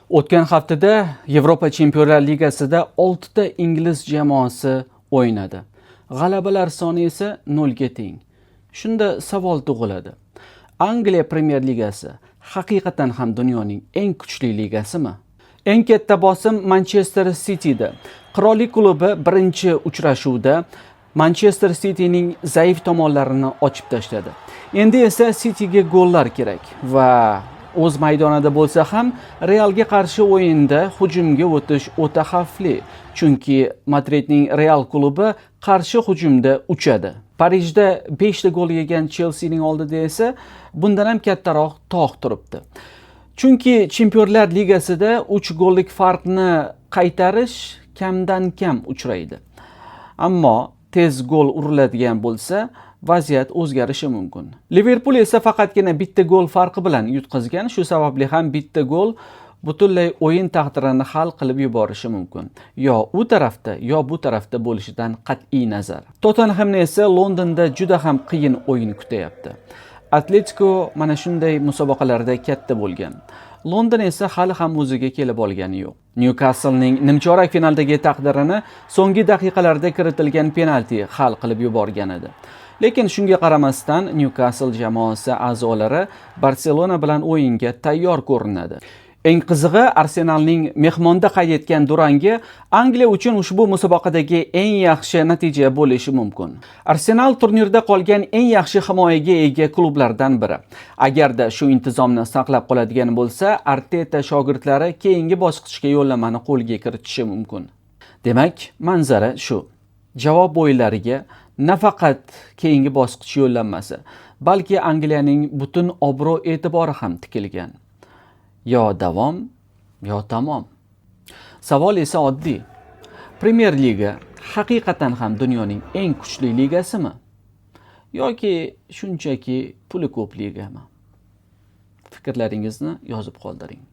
O'tgan haftada Yevropa Chempionlar Ligasida 6 ta ingliz jamoasi o'ynadi. G'alabalar soni esa 0 ga teng. Shunda savol tug'iladi. Angliya Premyer Ligasi haqiqatan ham dunyoning eng kuchli ligasimi? Eng katta bosim Manchester Cityda. Qirollik klubi birinchi uchrashuvda Manchester Cityning zaif tomonlarini ochib tashladi. Endi esa Cityga gollar kerak va o'z maydonida bo'lsa ham Realga qarshi o'yinda hujumga o'tish o'ta xavfli, chunki Madridning Real klubi qarshi hujumda uchadi. Parijda 5 ta gol yegan Chelsining oldida esa bundan ham kattaroq tog' turibdi. Chunki Chempionlar Ligasida 3 gollik farqni qaytarish kamdan kam uchraydi. Ammo tez gol uriladigan bo'lsa, vaziyat o'zgarishi mumkin. Liverpul esa faqatgina bitta gol farqi bilan yutqazgan, shu sababli ham bitta gol butunlay o'yin taqdirini hal qilib yuborishi mumkin. Yo u tarafda, yo bu tarafda bo'lishidan qat'iy nazar. Tottenhamni esa Londonda juda ham qiyin o'yin kutyapti. Atletico mana shunday musobaqalarda katta bo'lgan. London esa hali ham o'ziga kelib olgani yo'q. Newcastlening nimchorak finaldagi taqdirini so'nggi daqiqalarda kiritilgan penalti hal qilib yuborgan edi. Lekin shunga qaramasdan Newcastle jamoasi a'zolari Barselona bilan o'yinga tayyor ko'rinadi. Eng qizig'i, Arsenalning mehmonda qayd etgan durangi Angliya uchun ushbu musobaqadagi eng yaxshi natija bo'lishi mumkin. Arsenal turnirda qolgan eng yaxshi himoyaga ega klublardan biri. Agarda shu intizomni saqlab qoladigan bo'lsa, Arteta shogirdlari keyingi bosqichga yo'llanmani qo'lga kiritishi mumkin. Demak, manzara shu. Javob o'yinlariga nafaqat keyingi bosqich yo'llanmasi, balki Angliyaning butun obro' e'tibori ham tikilgan. Yo davom, yo tamom. Savol esa oddiy. Premyer Liga haqiqatan ham dunyoning eng kuchli ligasimi yoki shunchaki puli ko'p ligami? Fikrlaringizni yozib qoldiring.